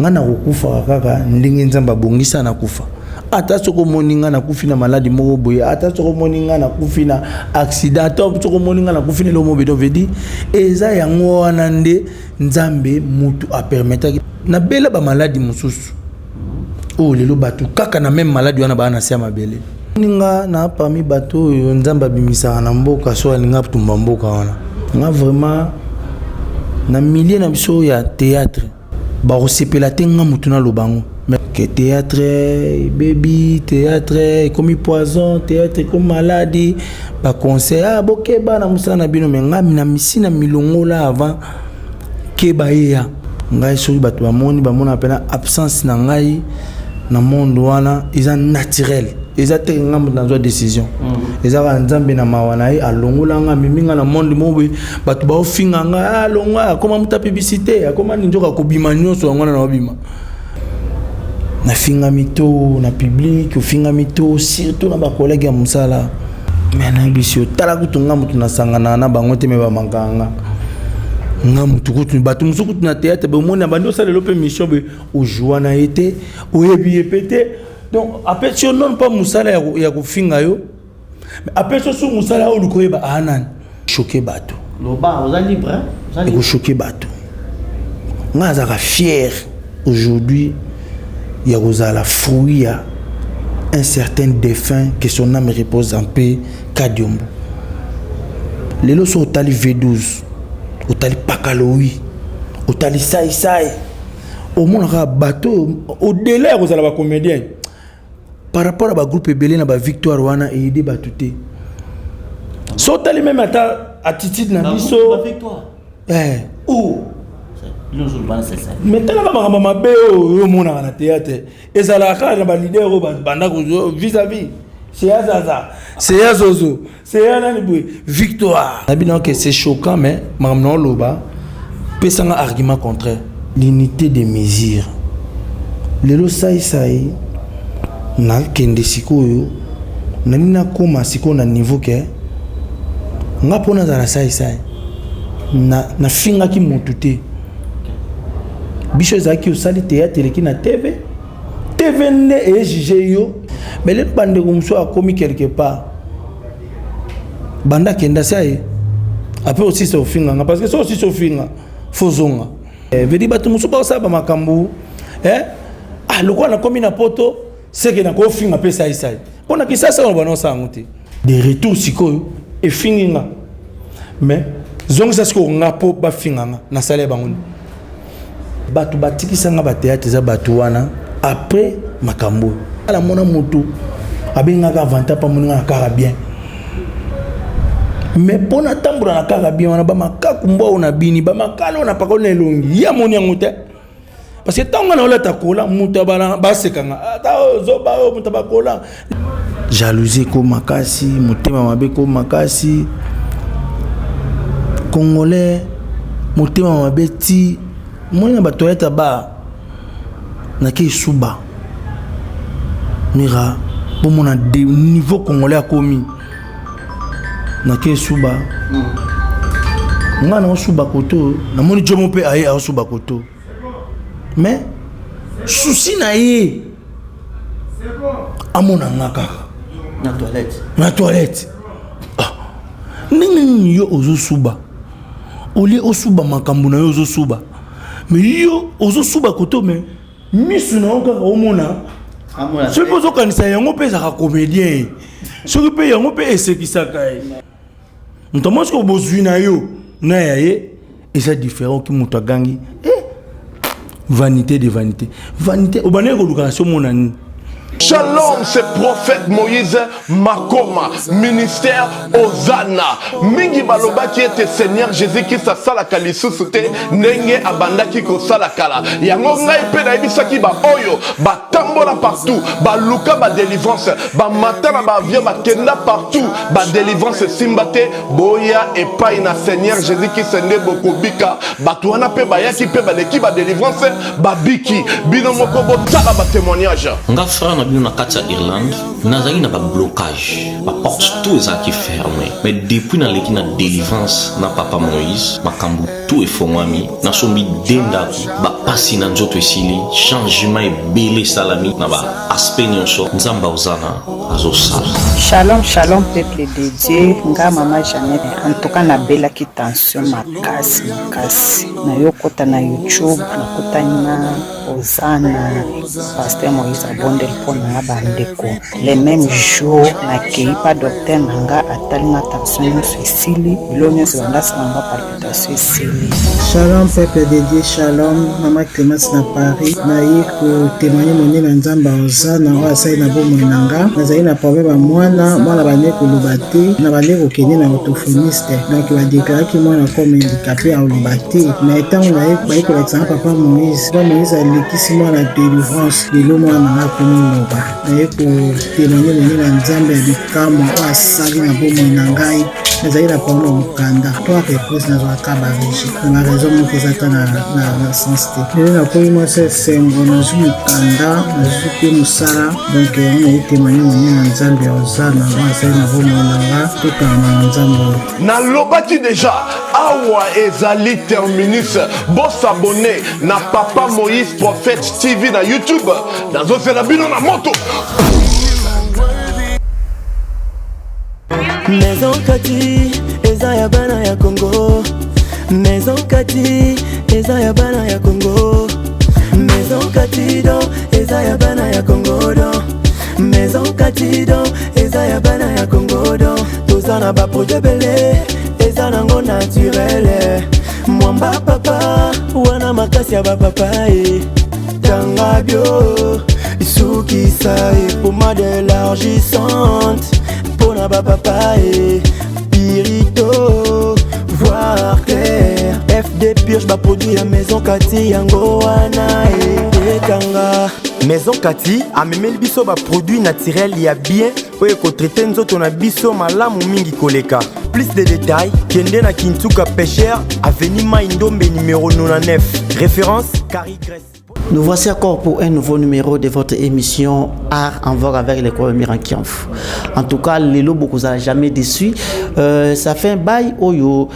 Nga nakokufaka kaka ndenge Nzambe abongisa nakufa. Ata soki omoni nga nakufi na maladi moko boye, ata soki omoni nga nakufi na accident, ata soki omoni nga nakufi na eloko moko boye, donc veut dire eza yango wana nde Nzambe mutu apermetaki nabela ba maladi mosusu oyo lelo bato kaka na meme maladi wana baa na se ya mabele. Nga na parmi bato oyo Nzambe abimisaka na mboka so alinga atumba mboka wana, nga vraiment na milieu na biso ya théâtre bakosepela te nga motu naloba yango ke théâtre ebebi, théâtre ekomi poison, théâtre ekomi maladi, baconseil ah, bokeba na mosala na bino. Me nga na misi na milongola avant keba eya ngai, soki bato bamoni bamona mpena absence na ngai na monde wana eza naturel, eza te nga moto nazwa décision. Eza kaka Nzambe na mawa na ye alongola nga, amemi nga na monde moko boye, bato baofinga nga, alongwa, akoma moto ya publicité, akoma ninzoka kobima nyonso yango wana naobima, nafingami to na public, ofingami to surtout na bakolege ya mosala. Me nayebisi yo, tala kutu nga motu nasangana na bango te, me bamakaka nga, nga motu kutu bato mosusu kutu na théâtre bomoni abandi osala lelo mpe mission boye, ojua na ye te, oyebi ye mpe te. Donc apesi yo non pas mosala ya kofinga yo, mais apesi yo su mosala oyo oluka oyeba aa nani. Choke bato. Loba, oza libre. Ekochoke bato. Nga azalaka fier aujourd'hui ya kozala fruit ya un certain défunt, que son âme repose en paix, Kadiombo. Lelo so otali V12, otali Pakalowi, otali Saisai, omonaka bato au-delà ya kozala bacomédien par rapport à bagroupe ebele na bavictoire wana eyede bato te. So otali meme ata attitude na biso, eh. Mais talaka makambo mabe oyo omonaka na théâtre, ezalaka kaka na balider oyo banda vis-à-vis, seya zaza, seya zozo, seya nani boye, victoire na bino ke c'est choquant. Mais makambo na oloba, pesanga argument contraire. L'unité de mesure lelo saisai nakende sikoyo nani nakóma sikoyo na niveau ke nga mpo nazala saisai nafingaki motu te. Biso ezalaki osali théâtre eleki na TV, TV nde ejuge yo. Mais lelo bandeko mosusu akomi quelque part, banda akenda si aye après osisa ofinganga, parce que so osisi ofinga fo zonga vedi. Bato mosusu baosala bamakambo, eh? Ah, lokola nakomi na poto seke nakofinga mpe saisai mpo na kisasa wana bana osala yango te. De retour sikoyo efingi nga, mais zongisa sikoyo nga mpo bafinga nga, nasala ya bango nini? Bato batikisa nga bateatre eza bato wana. Après makambo oyo alamona motu abengaka avantage mpo amoninga na kaka bien, mais mpo natambola na kaka bien wana, bamakaku mbwa oyo na bini, bamakala oyo napakoli na elongi, ye amoni yango te, parce que ntango nga na olata kola, moto basekanga ata oyo zoba oyo moto bakola. Jalousie eko makasi, motema mabe eko makasi, congolais motema mabe ti moni na batoilette ya bar nake esuba mira bomona de niveau congolais akomi nake esuba. Nga na osuba koto, namoni jomo mpe aye aosuba koto, mais susi na ye amona nga kaka na toilette. Na toilette. Ah, ndenge nini yo ozosuba olie osuba makambo na yo ozosuba, mais yo ozosuba koto, mais misu na yo kaka omona. Soki mpe ozokanisa yango mpe ezalaka comédien, soki mpe yango mpe esekisaka ye moto amoni, soki bozwi na yo na ya ye eza différent. Oki moto agangi, eh, vanité de vanité, vanité, obandaki koluka na si omona nini? Shalom, c'est prophète Moïse Makoma, ministère Hosanna. Mingi balobaki ete Seigneur Jésus-Christ asalaka lisusu te ndenge abandaki kosala kala. Yango ngai mpe nayebisaki ba oyo batambola partout, baluka ba délivrance, bamata na ba avion, bakenda partout, ba délivrance esimba te, boya epai na Seigneur Jésus-Christ nde bokobika. Bato wana mpe bayaki mpe baleki ba délivrance, babiki. Bino moko botala ba témoignage. Nga frère na bino na kati ya Irlande nazalaki na ba blocage, ba porte tout ezalaki ferme, mais depuis naleki na délivrance na papa Moïse, makambo tout efongwami, nasombi de ndako, bapasi na nzoto esili, changement ebele esalami na ba aspect nyonso. Nzambe Ozana azosala. Shalom, shalom peuple de Dieu, nga mama Jeannette. En tout cas nabelaki tension makasi makasi. Nayokota na YouTube, nakutani na Ozana, pasteur Moïse abondeli mpo na nga bandeko. Le même jour nakei pa docteur na nga, atali nga tension nyonso esili, biloko nyonso bandasala nga palpitation esili. Shalom peuple de Dieu, shalom mama Clémence na Paris. Naye kotémoigner monene na Nzambe Ozana oyo asali na bomoi na nga. Nazali na problème ya mwana, mwana bande koloba te, na bande kokende na orthophoniste, donc badéclaraki mwana comme handicapé, aloba te. Mais ntango naye baye kolakisa nga papa Moïse, papa Moïse alekisi mwana délivrance, lelo mwana na nga akomi loba. Naye kotémoigner monene na Nzambe ya bikamwa oyo asali na bomoi na ngai. Nazali na problème ya mokanda, trois reprises nazwaka barejets na baraison moko eza ata na sens te. Lelo nakomi mwasi esengo, nazwi mokanda, nazwi mpe mosala. Donc yango naye témoigner monene na Nzambe ya Ozana oyo asali na bomoi na nga. Tokanga na Nzambe oyo. Nalobaki déjà, awa ezali terminus. Bos'abonner na Papa Moïse Prophète TV na YouTube. Nazozela bino na moto. Maison Kati eza ya bana ya Congo. Maison Kati eza ya bana ya Congo. Maison Kati don eza ya bana ya Congo don. Maison Kati don eza ya bana ya Congo don. Toza na baproduit ebele, eza nango naturel. Mwamba papa wana makasi ya bapapa e. Tanga bio esukisa e pomade élargissante mpona bapapa e pirito voir clair FD purge. Baproduit ya Maison Kati yango wana e etanga. Maison Kati amemeli biso baproduit naturel ya bien oyo ekotraiter nzoto na biso malamu mingi koleka. Plus de détails, kende na Kintuka Pêcheur, avenue Mai Ndombe numéro 99, référence Carrie Grèce. Nous voici encore pour un nouveau numéro de votre émission Art en vogue avec les Mirankianf. En tout cas, lelo bokozala jamais déçu. Ça fait un bail oyo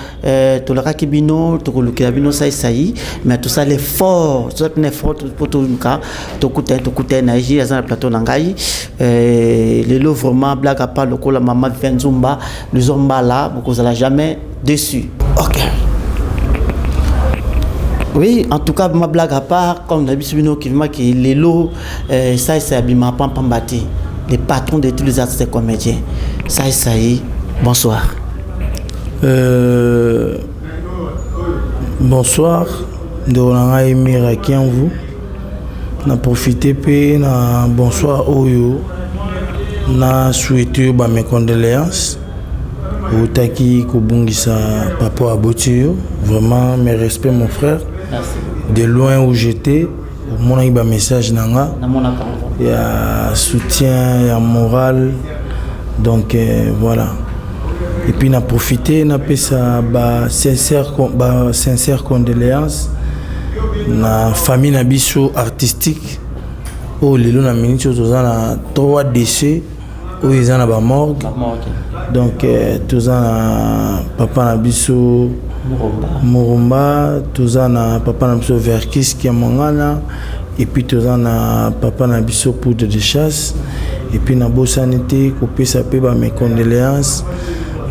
tolakaki bino tokolukela bino sai sai, mais tout ça l'effort, tout ça effort pour tout cas tokuta tokuta na ye aza na plateau na ngai. Lelo vraiment, blague à part, lokola mama Venzumba Luzombala, bokozala jamais déçu. OK. Oui, en tout cas, ma blague à part, comme d'habitude, qui qui lelo, ça, c'est abima pam te. Les patrons de tous les artistes et comédiens. Ça y est, bonsoir. Bonsoir, ndeko na ngai Mira Kianvu. Na profité mpe na bonsoir oyo na souhaité yo ba mes condoléances. Outaki kobungisa papa aboti yo. Vraiment, mes respects, mon frère. Merci. De loin où j'étais, omonaki ba message na nga ya soutien, ya moral. Donc voilà. Et puis na profité napesa ba sincère condoléance na famille na biso artistique oyo lelo na minute oyo toza na 3 décès oyo eza na bamorgue. Donc toza na papa na biso Murumba, toza na papa na biso Verkis Kiamwangana, et puis toza na papa na biso Poudre de Chasse. Et puis nabosani te kopesa mpe bames condoléances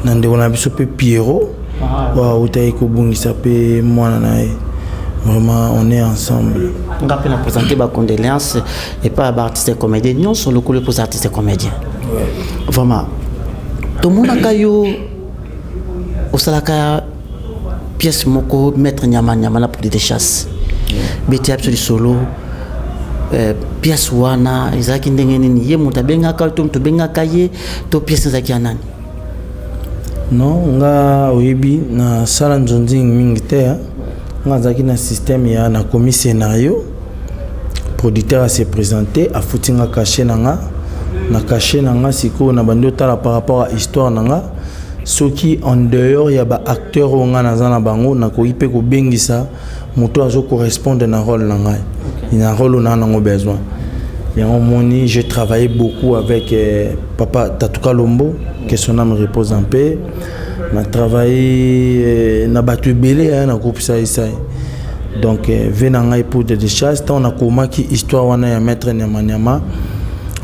na ndeko na biso mpe Pierrot oyo autaki kobungisa mpe mwana na ye. Vraiment, on est ensemble. Nga mpe na présenter bacondoléance epai ya baartiste comédien nyonso, lokolo mpoza artiste comédien. Vraiment, tomonaka yo osalaka pièce moko, Maître Nyama Nyama na Poudre de Chasse. Beti ya biso lisolo, pièce wana ezalaki ndenge nini? Ye moto abengaka to moto obengaka ye to pièce ezalaki ya nani? Non, nga oyebi nasala nzonzingi mingi te, hein. Nga azalaki na système ya nakomi scénario, producteur ase présenté, afuti nga cachet na nga. Na cachet na nga sikoyo na bandi otala par rapport à histoire na nga, soki en dehors ya baacteur oyo nga naza na bango, nakoki mpe kobengisa moto azo correspondre na rôle na ngai, na rôle oyo naa nango besoin. Yango moni, j'ai travaillé beaucoup avec papa Tatuka Lombo, que son âme repose en paix. Na travaillé na bato ebele, hein, na groupe Sai Sai. Donc ve na ngai Poudre de Chasse, ntango nakomaki histoire wana ya maître Nyama Nyama,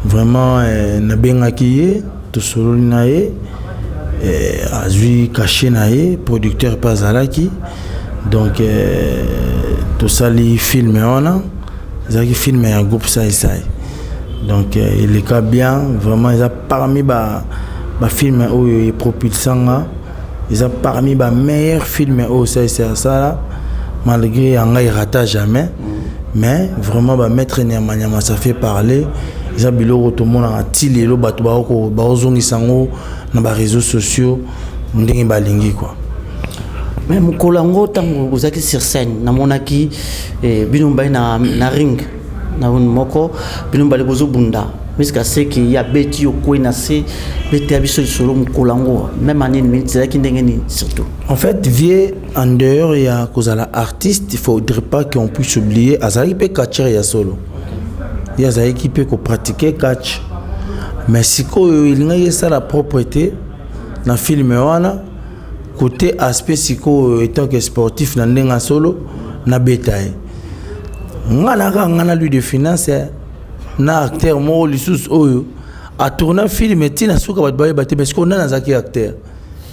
vraiment nabengaki ye, tosololi na ye, azwi cachet na ye, producteur mpe azalaki. Donc tosali film wana, ezalaki film ya groupe Sai Sai. Donc eleka bien, vraiment eza parmi bafilm oyo epropulsanga, eza parmi bameilleur film oyo Sai Sai asala, malgré ya ngai rata jamais. Mais vraiment, bamaître Nyama Nyama, ça fait parler. Eza biloko tomonaka ti lelo, bato baozongisa yango na baréseaux sociaux ndenge balingi, quoi. Mais mokolo yango, ntango ozalaki sur scène, namonaki bino mibale na ring na moko, bino mibale bozobunda miska seki ya beti yo kwei na se. Bete ya biso lisolo mokolo yango, même anini minute ezalaki ndenge nini surtout? En fait, vie en dehors ya kozala artiste, il faudrait pas qu'on puisse oublier azalaki mpe catcheur ya solo. Ye azalaki mpe kopratiquer catch, mais sikoyo elingaki esala propre te na film wana, côté aspect sikoyo étant que sportif na ndenge ya solo nabeta ye. Nga na kaka nga na lui de finance na acteur moko lisusu oyo atourna film ntina suka, bato bayeba te. Mais sikoyo nani azalaki acteur?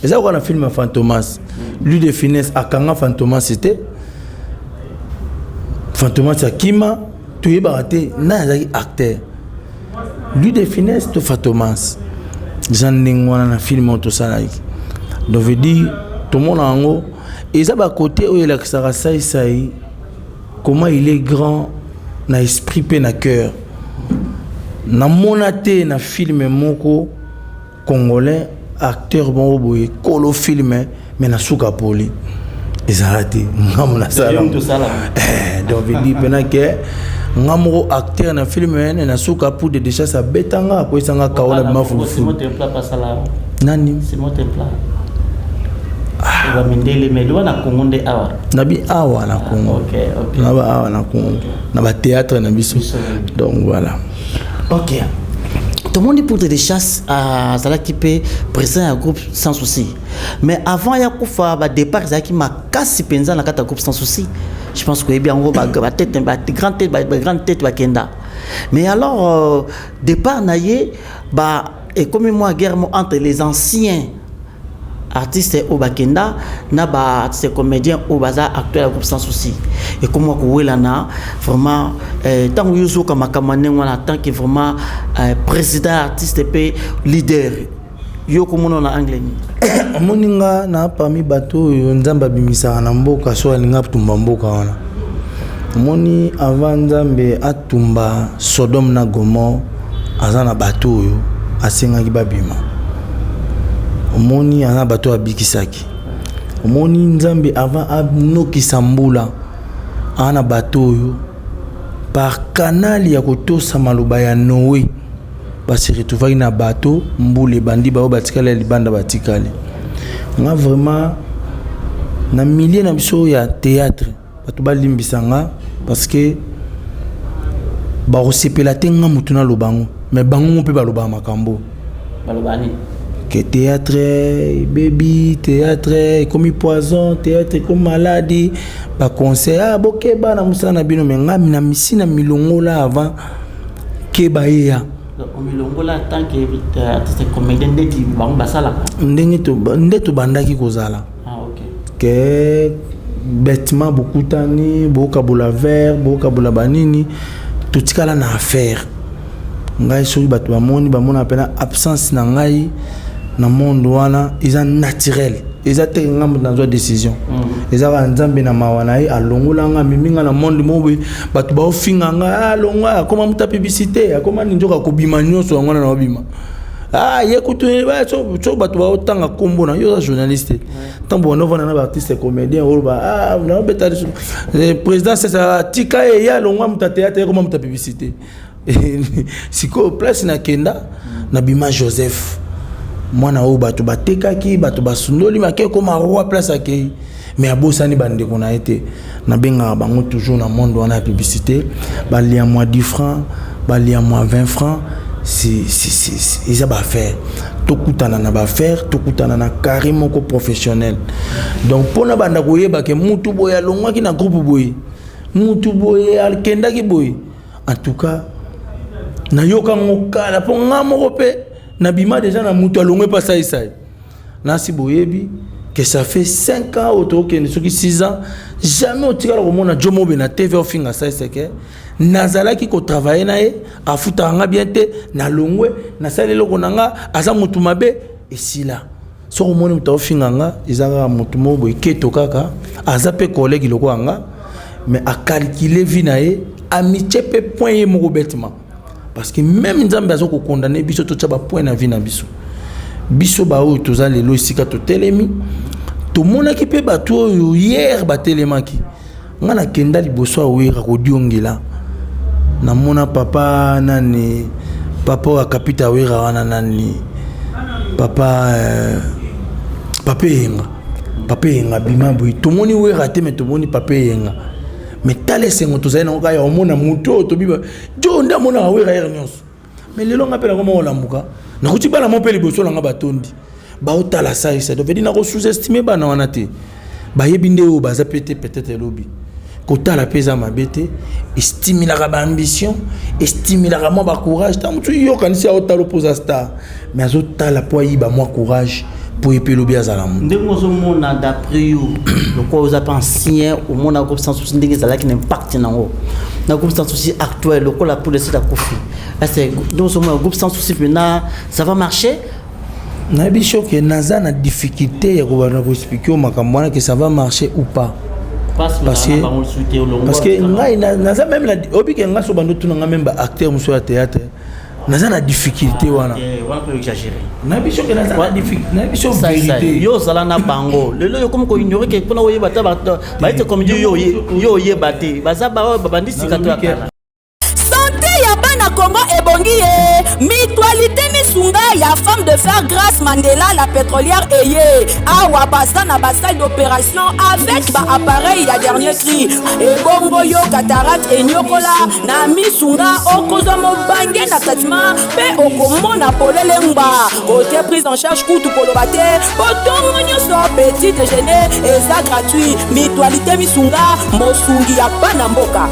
Eza kaka na film ya Fantomas, lui de finesse akanga Fantomas te, Fantomas akima, toyebaka te nani azalaki acteur, lui de finesse to Fantomas. Eza ndenge wana na film oyo tosalaki. Donc veut dire tomona yango eza bakote oyo elakisaka Saisai comment il est grand na esprit mpe na cœur. Namona te na film moko congolais, acteur moko boye kolo film, mais na suka poli ezala te. Ngambo nasala, donc veut dire mpena ke nga moko acteur na film ene, na suka Poudre de Chasse abetanga, akwesanga kao na bima fulufulu. Nani? Bamindele, mais liwa na Congo nde awa. Nabi awa na Congo, na ba awa na Congo, na bathéâtre na biso. Donc voilà. Ok, tomoni Poudre de Chasse azalaki mpe président ya groupe Sans Souci, mais avant ya kufa, badépart ezalaki makasi mpenza na kati ya groupe Sans Souci. Je pense koyebi yango, batête, bagrande tête, bagrande tête bakenda. Mais alors départ na ye, ba ekomi mwa guerre mo entre les anciens artistes oyo bakenda na baartiste comédien oyo baza actuel ya groupe Sans Souci. Ekoma kowelana vraiment. Ntango yo ozoyoka makambo ya ndenge wana, en tant que vraiment président artiste mpe leader, yo komona na angle nini? Omoni, nga na parmi bato oyo Nzambe abimisaka na mboka so alingi atumba mboka wana. Omoni, avant Nzambe atumba Sodome na Gomore, aza na bato oyo asengaki babima. Omoni, aza na bato oyo abikisaki. Omoni, Nzambe avant anokisa mbula, aza na bato oyo par canal ya kotosa maloba ya Noé base retrouvaki na bato. Mbula ebandi, baoyo batikali ya libanda batikali. Nga vraiment, na milieu na biso ya théâtre, bato balimbisa nga parce que bakosepela te nga motu naloba yango, mais bango mo mpe balobaka makambo. Baloba nini? Ke théâtre ebebi, théâtre ekomi poison, théâtre ekomi maladi, baconseil, ah, bokeba na mosala na bino. Mais nga na misi na milongola avant keba yeya. Omilongola en tant que artiste comédien ndeti bango basalaka? Ndenge nde tobandaki kozala. Ah, ok. Ke bêtement bokutani, bokabola verre, bokabola banini, totikala na affaire. Ngai soki bato bamoni, bamona mpena absence na ngai na monde wana eza naturel, eza te nga moto nazwa décision. Eza kaka Nzambe na mawa na ye alongola nga, amemi nga na monde moko boye. Bato baofinga nga, alongwa, akoma moto ya publicité, akoma nini, nzoka akobima nyonso yango wana na obima. Ah, ye kutu so bato baotanga nkombo na yo, oza journaliste. Ntango banda ovanda na baartiste comédien, oloba, ah, naobeta président sesa, tika ye, ye alongwa moto ya théâtre, ekoma moto ya publicité. Sikoyo place nakenda, nabima Joseph, mwana oyo bato batekaki, bato basundoli, make ekoma roi. Place akei, mais abosani bandeko na ye te. Nabengaka bango toujours na monde wana ya publicité, balia mwa 10 francs. Balia mwa 20 francs, eza baaffaire. Tokutana na baaffaire, tokutana na carré moko professionnel. Donc mpona banda koyeba ke mutu boye alongwaki na groupe boye, mutu boye akendaki boye, en tout cas nayoka ngo kala, mpo nga moko mpe nabima déjà na mutu alongwe mpe asaisai nasi. Boyebi que ça fait 5 ans oyo tokokende, soki 6 ans, jamais otikala komona jo mobe na TV ofinga saiseke. Nazalaki kotravailler na ye, afutaka nga bien te, nalongwe, nasali eloko na nga, aza motu mabe, esila. Soki omoni moto aofinga nga, eza kaka motu moko boye keto kaka, aza mpe collègue lokola nga, mais acalculer vie na ye, amitié mpe point ye moko bêtement, parce que même Nzambe aza kokondane biso totya bapoint na vie na biso. Biso baoyo toza lelo esika totelemi, tomonaki mpe bato oyo hier batelemaki. Nga nakenda liboso awera kodiongela, namona papa nani, papa oyo akapita awera wana nani, papa Eyenga. Papa Eyenga bima boye, tomoni Wera te, me tomoni papa Eyenga. Me tala esengo tozali nango kaka ya omona motu oyo tobiba jo nde amonaka Wera ere nyonso. Me lelo nga mpe nakoma kolambuka, nakuti bana mo mpe liboso na nga batondi, baotala saisa. Donc vedi nako sous-estime bana wana te, bayebi nde oyo baza pe te. Peut-être elobi kotala mpe eza mabe te, estimulaka baambition, estimulaka mwa bacourage. Ntango mosusu yokanisi aotala opoza star, mais azotala mpo ayiba mwa courage mpo ye mpe elobi azala moto. Ndenge ozomona, d'après yo, lokola oza mpe ancien, omona groupe Sans Souci ndenge ezalaki na impact nango na groupe Sans Souci actuel, lokola pour le site akufi, est ndenge ozomona groupe Sans Souci maintenant, ça va marcher? Nayebi soki naza na difficulté ya kobanda koexpliquer yo makambo wana, que ça va marcher ou pas, parce que ngai naza même na oyebi ke ngai so bando tuna nga, même baacteur mosusu ya théâtre, naza na difficulté wana. Nayebi soki naza na difficulté, nayebi so vérité. Yo ozala na bango, lelo yo komi koignore ke mpona oyeba ta bayete comédie, yo oyeba te baza baoyo babandi sika to ya kala. Santé ya bana Kongo ebongi ye. Mutualité Misunga ya femme de fer Grâce Mandela la pétrolière eye awa, baza na basalle d'opération avec baappareil ya dernier cri. Ebongo yo cataracte enyokola, na Misunga okozwa mobange na traitement mpe okomona polele ngba. Kote prise en charge kutu koloba te, po ntongo nyonso petit déjeuner eza gratuit. Mutualité Misunga, mosungi ya bana mboka.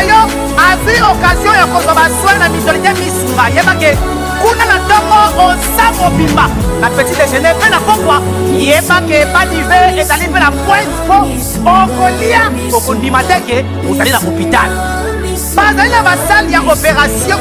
Yo azwi occasion ya kozwa basoin na Mutualité Misunga, yebake kuna na ntongo oza mobimba na petit déjeuner, mpe na pokwa yebake badive ezali mpe na pointe, mpo okolia okondima te ke ozali na hôpital. Bazali na basalle ya opération,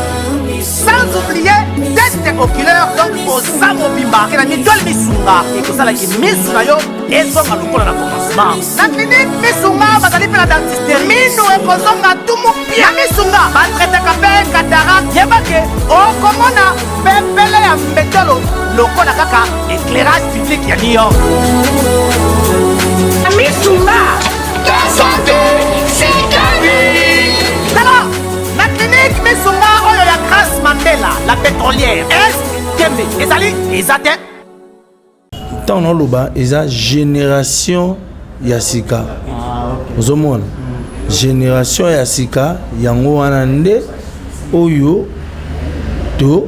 sans oublier test oculaire. Donc oza mobimba ke na Mutuelle Misunga, ekosalaki misu na yo ezonga lokola na commencement. Na clinique Misunga bazali mpe na dentisterie, minu ekozonga tumu pia. Na Misunga batraitaka mpe cataracte, yebake okomona pepele ya mbetolo lokola kaka éclairage public ya New York. Misunga. Santé, c'est la vie. Tala na clinique Misunga oyo ya Grâce Mandela la pétrolière, est tembe ezali eza te. Ntango naoloba, eza génération ya sika. Ozomona génération ya sika, yango wana nde oyo to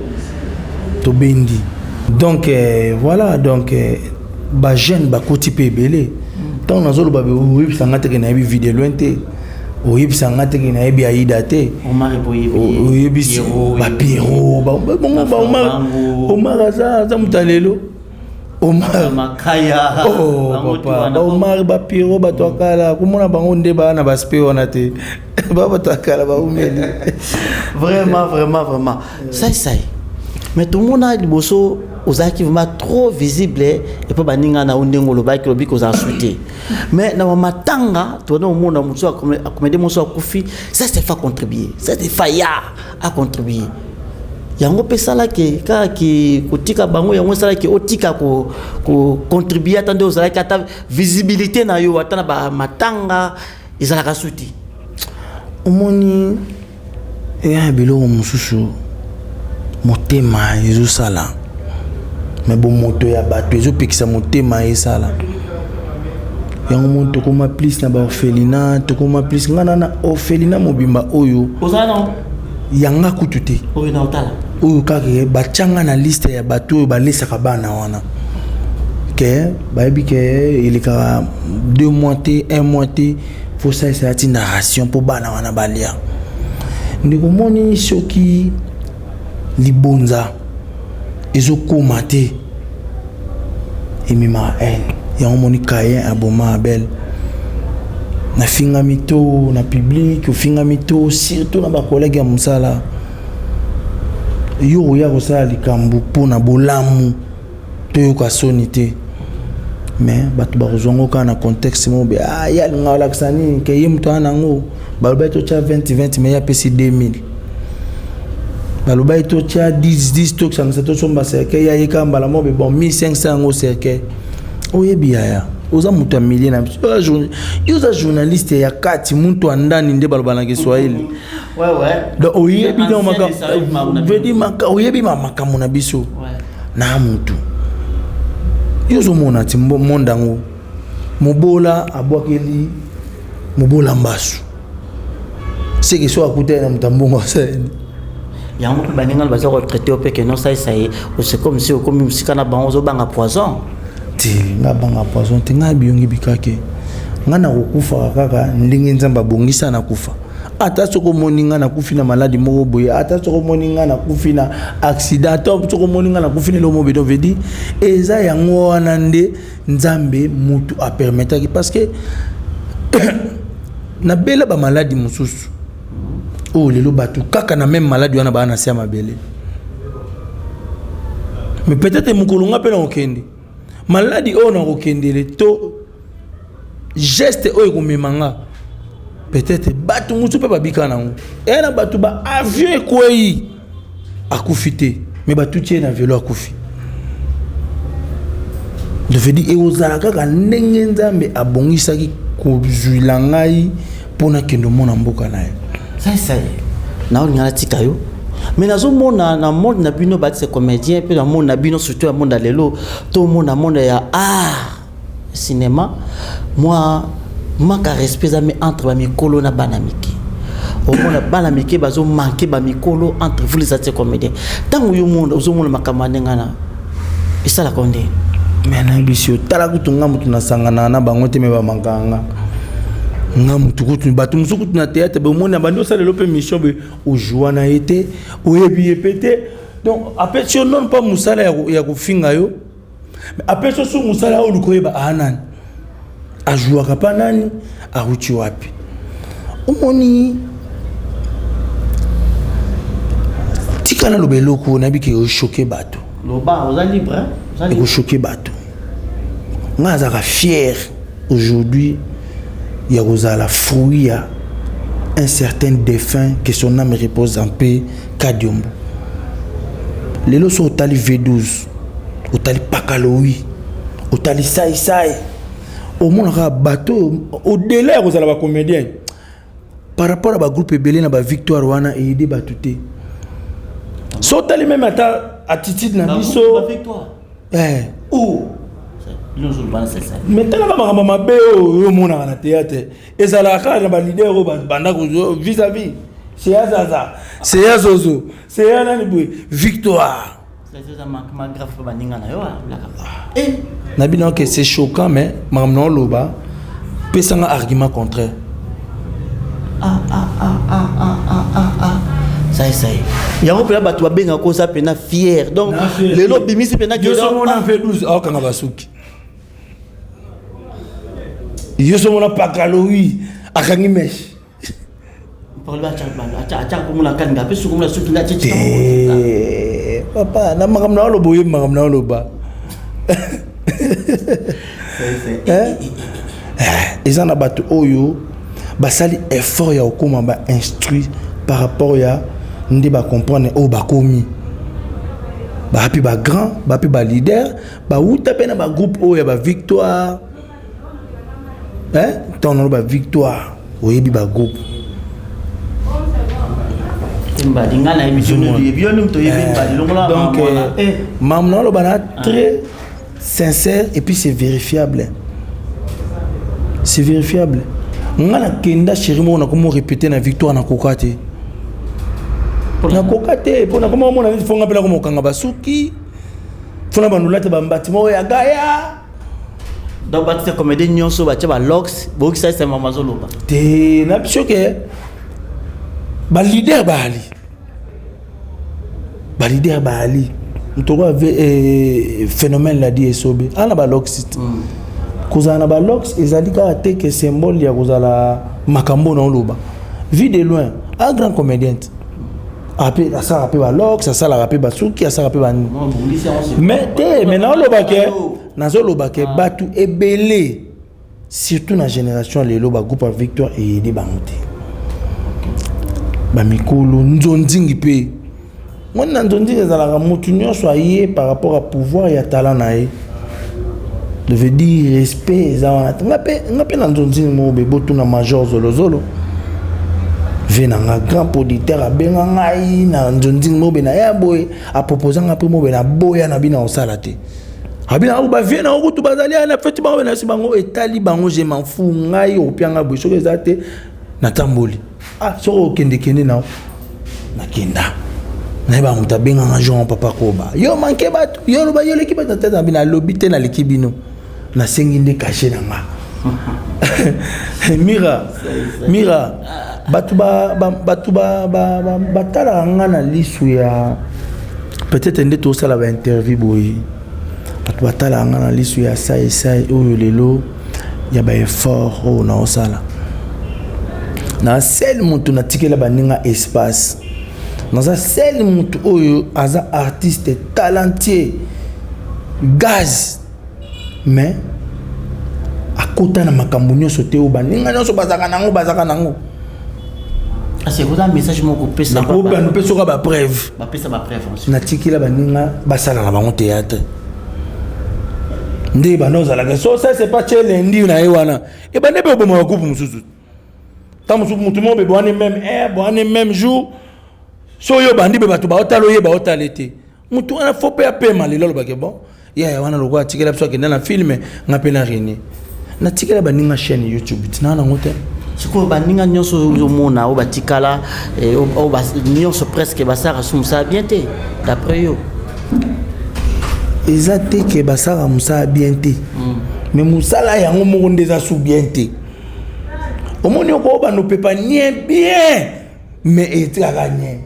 tobendi. Donc voilà, donc bajeune bakoti mpe ebele. Ntango nazoloba, oyebisanga teke nayebi Vie de Loin te, oyebisanga teke nayebi Aida te, oyebisi bapiro bongo baomar. Omar aza moto ya lelo. Omar, oh papa, baomar, bapiro, bato ya kala, komona bango nde baa na baspe wana te, ba bato ya kala baumeli. Vraiment, vraiment, vraiment, sai sai. Mais tomona liboso ozalaki vraiment trop visible epo baninga na yo, ndenge olobaki, olobi kozala su te, mais na bamatanga tona omona mosu acomédie mosu akufi, ça c'est fa contribuer, ça c'est fa ya acontribuer. Yango mpe esalaki kaka ki kotika bango, yango esalaki otika kocontribue, ata nde ozalaki, ata visibilité na yo ata na bamatanga ezalaka su te. Omoni, eya biloko mosusu motema ezosala, me bomoto ya bato ezopekisa motema esala yango. Moni, tokóma plus na baorphelinat, tokóma plus. Ngai na orphelinat mobimba oyo. Ozala nango? Yanga kutu te. Oyo na otala. Oyo kaka batya nga na liste ya bato oyo balesaka bana wana. Ke bayebi ke elekaka 2 mois te, 1 mois te, faut salisa atinda ration mpo bana wana balia. Ndeko moni soki libonza ezokoma te ememaka haine. Yango moni Caïn aboma Abel. Nafingami to na public, ofingami to surtout na bakolege ya mosala. Yo oya kosala likambo mpo na bolamu, toyoka soni te. Mais bato bakozwa yango kaka na contexte moko boye, ah, ye alingaka kolakisa nini ke ye moto aya nango. Balobaki totya 20 20, mais ye apesi 2000. Balobaki totya 10 10, tokisangisa tosomba cercueil, ye ayeka mbala moko boye, bon 1500 yango cercueil. Oyebi yaya, oza moto ya milieu na biso. Yo oza journaliste ya kati, muntu ya ndani nde baloba na Kiswahili. Ouais, ouais. Donc oyebi donc Ancien maka, de Saïd Marouna. veut dire maka, oyebi ma makambo na biso. Ouais. Na mutu. Yo ozomona ti monde yango. Mobola abwakeli mobola mbasu. Seke so akutani na moto ya mbongo asali. Yango mpe baninga baza kotraite yo mpe ke non, salisa ye, c'est comme si okomi mosika na bango, ozobanga poison. Te, nga banga poison te, nga biyongi bikake. Nga nakokufaka kaka ndenge Nzambe abongisa nakufa. Ata soki omoni nga nakufi na maladi moko boye, ata soki omoni nga nakufi na accident, ata soki omoni nga nakufi na eloko moko boye, donc veut dire eza yango wana nde Nzambe mutu apermetaki, parce que nabela ba maladi mosusu oyo lelo bato kaka na même maladi wana baa na se ya mabele. Mais peut-être mokolo nga mpe nakokende maladi oyo nakokendele to geste oyo ekomema nga, peut-être bato mosusu mpe babika nango. Eya na bato ba avion ekwei akufi te, mais batuti ye na velo akufi. Je veux dire, ekozala kaka ndenge Nzambe abongisaki kozwila ngai mpo nakende omona mboka na ye. Ça, ça y est. Naolinga natika yo. Mais nazomona na monde na bino batise comédien mpe na monde na bino surtout ya monde ya lelo, tomona monde ya art cinéma, moi manque ya respect eza entre bamikolo na bana mike. Omona bana mike bazo manquer ba mikolo entre vous les artistes comédiens. Ntango yo mona ozomona makambo ya ndenge wana esalaka yo ndenge? Mais nayebisi yo, tala kutu nga motu nasangana na bango te, me bamankaka nga. Nga motu kutu bato mosusu kutu na théâtre bomoni na bandi osalelo mpe mission boye, ojua na ye te, oyebi ye mpe te. Donc apesi yo non pas mosala ya kofinga yo, mais apesi yo su mosala oyo oluka oyeba aa nani, ajouaka pa nani, awuti wapi. Omoni tika naloba eloko oyo nayebi ke echoke bato. Loba, oza libre, hein? Oza libre. Ekochoke bato. Nga azalaka fier aujourd'hui ya kozala fruit ya un certain défunt, que son âme repose en paix, Kadiombo. Lelo so otali V12, otali Pakalowi, otali Sai Sai, omonaka bato au-delà ya kozala ba comédien par rapport à ba groupe ebele na ba victoire wana eyede bato te. So otali même ata attitude na biso, eh. Ou Mais talaka makambo mabe oyo omonaka na théâtre ezalaka kaka na ba leader oyo banda vis-à-vis, c'est ya Zaza, c'est ya Zozo, c'est ya nani boye, victoire. Na bino que c'est choquant, mais makambo na oloba pesanga argument contraire. Ah, ah, ah, ah, ah, ah, ah, ah. Ça y est, ça y est. Yango mpena bato babengaka oza mpena fier. Donc lelo obimisi mpena yo so mona V12 aokanga basuki, yo so mona Pakalowi akangi meshe. Papa, na makambo na oloba, oyebi makambo na oloba. Eza na bato oyo basali effort ya kokóma ba instruit par rapport ya nde bacomprendre oyo bakomi bapi ba grand, bapi ba leader, bawuta mpe na bagroupe oyo ya bavictoire. Ntango nalo bavictoire, oyebi bagroupe. Donc mamu na oloba na très sincère et puis c'est vérifiable, c'est vérifiable. Nga nakenda chéri moko nakomo répéter na victoire, nakoka te. Nakoka te mpo nakoma omona neti fonga mpe nakoma kokanga basuki fona bandolata bambati moko ya gaya. Donc batia comédien nyonso batia balox boyokisa esema mazoloba. Te, na biso ke baleader baali, baleader baali moto oyo ave phénomène ladi esobe ana balox te. Kozala na balox ezali kaka te ke symbole ya kozala makambo na oloba. Vie de loin, un grand comédien te ape asalaka mpe balox, asalaka mpe basuki, asalaka mpe banini, mais te, mais naoloba ke, nazoloba ke bato ebele, surtout na génération lelo, bagroupe ya Victoire eyede bango te. Bamikolo nzonzingi mpe moni na nzonzingi ezalaka motu nyonso aye par rapport à pouvoir ya talent na ye, de veut dire respect eza wana te. Nga mpe na nzonzingi moko be botuna Major Zolozolo ve na nga, grand producteur, abenga ngai na nzonzingi moko be na ya boye, apropose nga mpe moko be na boya na bino kosala te. Abina ako bavie na kutu bazali na feti bango na si bango etali bango, je m'en fous. Ngai opianga boye, soki eza te natamboli. Ah, soki okendekende na nakenda nayeba moto abenganga Jean Papa Koba, yo manke bato, yo loba yo oleki bato na tete na bino. Alobi te naleki bino, nasengi nde cachet na nga. Mira mira, bato bato batalaka nga na lisu ya peut-être nde tosala bainterview boye, bato batalaka nga na lisu ya sai sai oyo lelo ya baeffort oyo naosala na sel moto natikela baninga espace. Naza sel moto oyo aza artiste talentueux gaz, mais akota na makambo nyonso te oyo baninga nyonso bazalaka nango, bazalaka nango. Oza message moko kopesa? Nakopesa soka bapreuve. Bapesa bapreuve. Natikela baninga basala na bango théâtre nde banda ozalaka. So ça c'est pas che lundi na ye wana ebande mpe obomaka groupe mosusu. Ntango mosusu motu moko be boane même heure, boane même jour, so oyo obandi mpe bato baotala oyeba otala te motu wana fo mpe apema. Lelo alobake bon yaya wana lokola atikela biso akenda na film, nga mpe na renie natikela baninga chaîne YouTube tinaa nango te. Sikoyo baninga nyonso ozomona oyo batikala, oyo nyonso presque basalaka su mosala bien te d'après yo? Eza te ke basalaka mosala bien te, mais mosala yango moko nde eza su bien te. Omoni, okobanda opepa nie bien, mais etikaka nie.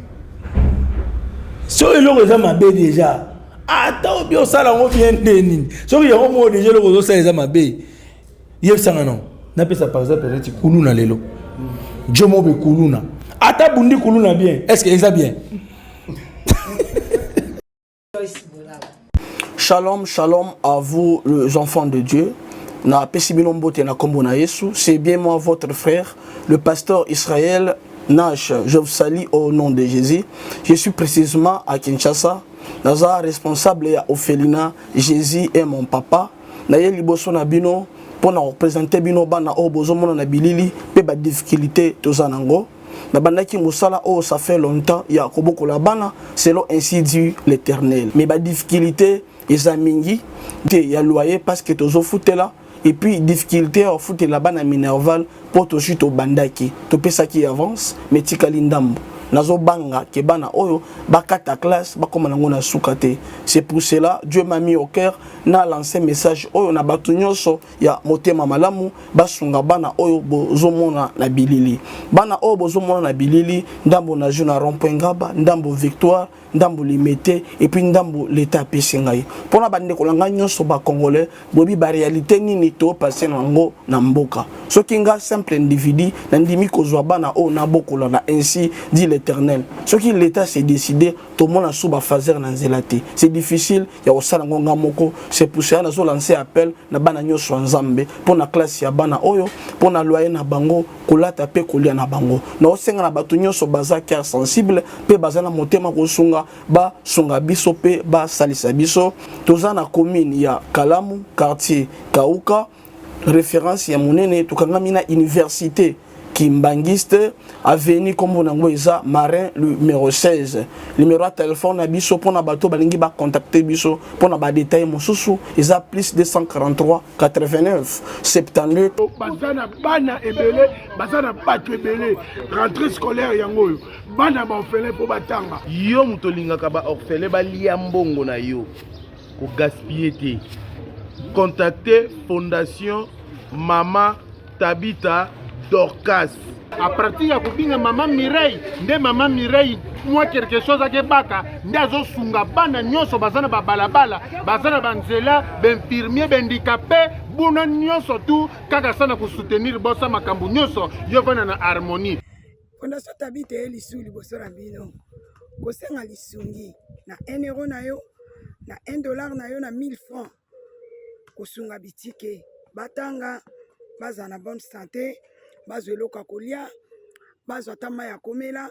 So eloko eza mabe déjà, ata obi osala yango bien nde nini, soki yango moko déjà eloko ozosala eza mabe, yebisanga non. Napesa par exemple neti kuluna lelo, jo moko be kuluna, ata bundi kuluna bien, est ce que eza bien? Shalom, shalom à vous les enfants de Dieu. Na pesi bino mbote na kombo na Yesu. C'est bien moi votre frère, le pasteur Israël Nash. Je vous salue au nom de Jésus. Je suis précisément à Kinshasa. Naza responsable ya orphelinat Jésus est mon papa. Na ye liboso na bino pour na représenter bino bana oyo bozomona na bilili pe ba difficulté toza nango. Nabandaki mosala oyo ça fait longtemps ya kobokola bana selon ainsi dit l'Éternel, mais badifficulté eza mingi te ya loyer parce que tozofutela, et puis difficulté ya kofutela bana minerval mpo tozwi, tobandaki, topesaki avance mais tikali ndambo. Nazobanga ke bana oyo bakata classe, bakóma nango na suka te. C'est pour cela Dieu m'a mis au cœur na lancer message oyo na bato nyonso ya motema malamu, basunga bana oyo bozomona na bilili. Bana oyo bozomona na bilili, ndambo na jeu na rond-point Ngaba, ndambo Victoire, ndambo Limete, et puis ndambo leta apesi ngai. Mpona bandeko na ngai nyonso bacongolais, boyebi baréalité nini topase na yango na mboka. Soki nga simple individu nandimi kozwa bana oyo nabokola na ainsi dit l'Éternel, soki l'État s'est décidé, tomona su bafaser na nzela te, c'est difficile ya kosala yango nga moko. C'est pour cela nazolancer appel na bana nyonso ya Nzambe mpo na classe ya bana oyo, mpo na loyer na bango, kolata mpe kolia na bango. Naosenga na bato nyonso baza cœur sensible mpe baza na motema kosunga, basunga biso mpe basalisa biso. Toza na commune ya Kalamu, quartier Kauka, référence ya monene. Tokangami na université. Kimbanguiste avenue kombo na yango eza Marin numero 16. Numero ya telephone na biso pona bato balingi ba contacter biso pona ba details mosusu eza plus 243 89 72. Baza na bana ebele, baza na bato ebele. Rentrée scolaire yango oyo bana ba orphelin mpo batanga. Yo moto olingaka ba orphelin balia mbongo na yo, ko gaspiller te. Contacter Fondation Mama Tabitha Dorcas. A partir ya kobinga mama Mireille nde mama Mireille mwa quelque chose akebaka nde azosunga bana nyonso baza na babalabala baza na banzela bainfirmier bahandikape buna nyonso tu kaka sana kosoutenir bosa makambo nyonso yo vanda na harmonie. Fondation Tabitha eye lisusu liboso na bino kosenga lisungi na 1 euro na yo na 1 dollar na yo na 1000 francs kosunga bitike batanga bazala na bonne sante bazwa eloko ya kolia bazwa ata mai ya komela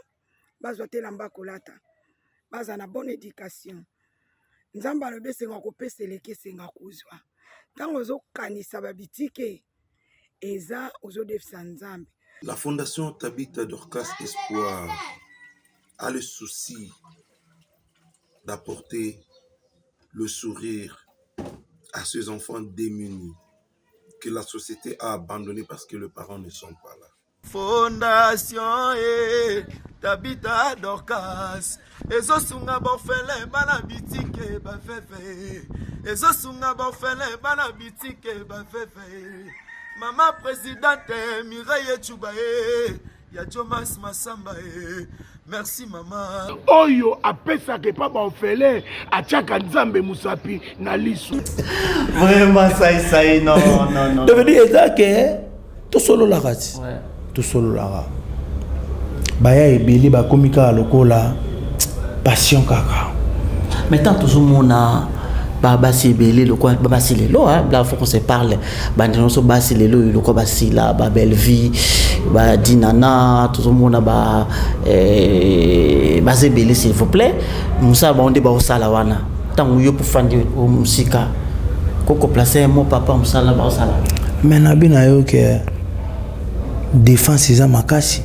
bazwa te elamba ya kolata bazala na bonne education. Nzambe alobi esenga kopesa eleki esenga kozwa. Ntango ozokanisa babitike eza ozodefisa Nzambe. La Fondation Tabitha Dorcas Espoir a le souci d'apporter le sourire à ces enfants démunis que la société a abandonnés parce que les parents ne sont pas là. Fondation e Tabitha Dorcas ezosunga baorphelin bana bitike baveve ezosunga baorphelin bana bitike baveve mama presidente Mireille Tshuba e ya Jomas Masamba e merci mama. Oyo apesaka epa ba orphelin atiaka Nzambe musapi na lisu. Vraiment sai sai non non non. Ça veut dire eza ke tosololaka ti tosololaka baya ebele bakomi kaka lokola passion kaka. Mais tant tozomona basi ebele lokola basi lelo là faut qu'on se parle bandi nyonso basi lelo oyo lokola basila ba belle vie ba dinana tozomona ba baza ebele s'il vous plaît mosala bango nde baosala wana ntango yo pofandi mosika kokoplace mo papa mosala baosala. Mais nabi na yo ke défense eza makasi,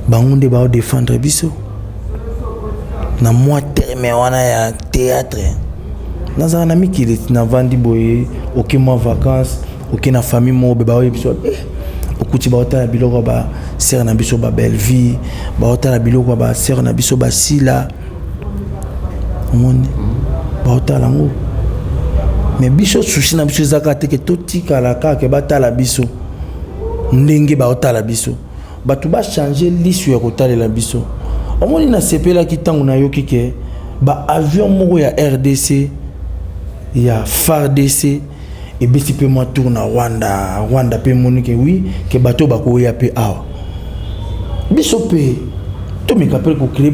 bango nde baodefendre biso na mwa terme wana ya théâtre. Nazala na mikili navandi boye, oke mwa vacances, oke na famille moko be baoyebi biso okuti baotala biloko ya basere na biso ba belle vie, baotala biloko ya basere na biso basila omoni baotala yango. Mais biso souci na biso eza kaka te ke totikala kaka ke batala biso ndenge baotala biso, bato bachange lisu ya kotalela biso. Omoni nasepelaki ntango nayoki ke ba avion moko ya RDC ya FARDC ebeti mpe mwa tour na Rwanda. Rwanda mpe emoni ke oui ke bato bakoya mpe awa, biso mpe tomeka mpe kocree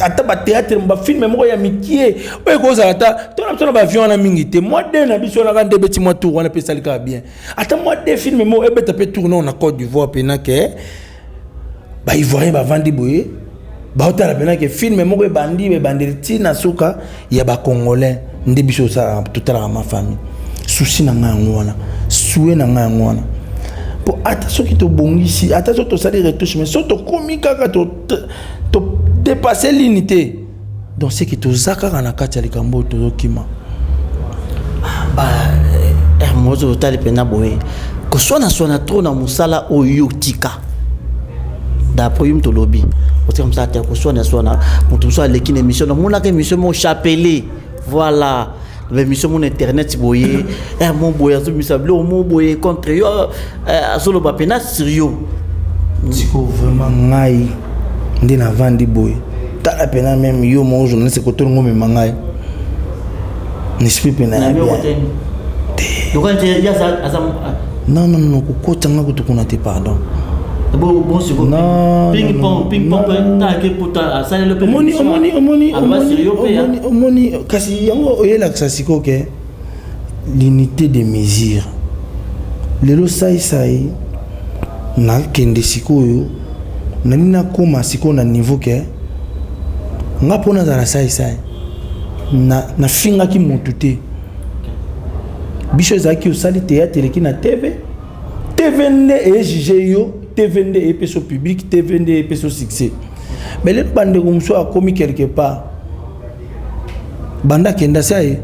ata batheatre bafilme moko ya mikie oyo ekozala ata tona biso na baavion wana mingi te. Mwa de na biso wana kaka nde ebeti mwa tour wana mpe esali kaka bien, ata mwa de filme moko ebeta mpe tour nao na Côte d'Ivoire mpena ke baivoirien bavandi boye baotala mpena ke filme moko ebandi ebandeli ntina suka ya bacongolais nde biso totalaka ma famille. Souci na ngai yango wana, souhait na ngai yango wana, po ata soki tobongisi, ata soki tosali retouche, mais soki tokomi kaka todépasse ligne te, donc c'est que toza kaka na kati ya likambo oyo tozokima. Mozo otali mpena boye koswanaswana trop na mosala oyo tika d'après yo moto olobi otika mosala te koswanaswana moto mosusu aleki na émission namonaka émission moko chapelet voilà émission mon internet boye mo boye azobimisa biloko mo boye contre yo azoloba mpena sur yo. Siko vraiment ngai nde navandi boye tala mpena meme yo moko journaliste kotolingo omema ngai na esprit mpena ya bien non non non kokota nga kutu kuna te pardon. Omoni omoni omoni omoni omoni kasi yango oyelakisa sikoyo ke l'unité de mesure lelo saisai nakende sikoyo nani nakóma sikoyo na niveau ke nga mpo nazala saisai nafingaki motu te. Biso ezalaki osali théâtre eleki na TV, TV nde ejuge yo te. TV nde epeso public, TV nde epeso succès. Mais lelo bandeko mosusu akomi quelque part banda akenda si aye